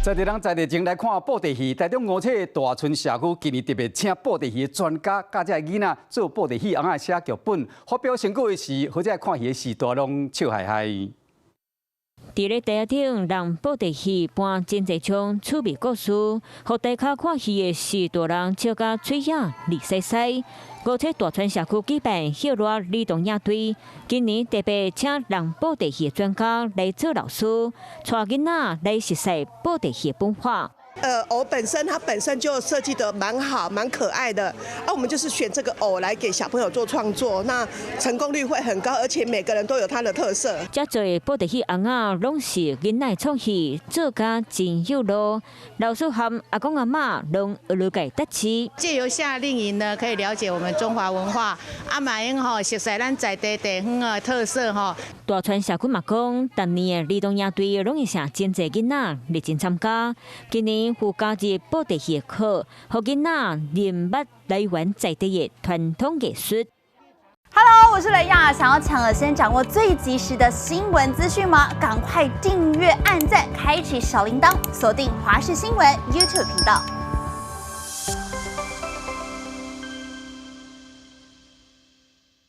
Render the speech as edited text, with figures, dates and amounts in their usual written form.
在地人在地情來看布袋戲，台中梧棲大村社區今年特別請布袋戲的專家教這个囡仔做布袋戲尪仔寫劇本，發表成果的時，予這看戲的序大攏笑嘻嘻。佇咧台仔頂，人布袋戲搬真濟種趣味故事，予台跤看戲的序大人笑甲喙仔膩澀澀。梧棲大村社區舉辦歇熱兒童營隊，今年特別請人布袋戲專家來做老師，帶囡仔來熟悉布袋戲文化。偶本身它本身就設計得蠻好、蠻可愛的，啊，我們就是選這個偶來給小朋友做創作，那成功率會很高，而且每個人都有他的特色。這做的布袋戲尪仔攏是囡仔創意，做甲真有路，老師和阿公阿嬤攏學來得知。借由夏令營呢，可以了解我們中華文化，啊嘛會用吼熟悉咱在地地方的特色吼。大村社區嘛講，逐年的兒童營隊攏會請真濟囡仔熱情參加，今年有加入布袋戲課，予囡仔認捌台灣在地的傳統藝術。 Hello，我是雷亞，想要搶先掌握最及時的新聞資訊嗎？趕快訂閱、按讚、開啟小鈴鐺，鎖定華視新聞 YouTube 頻道。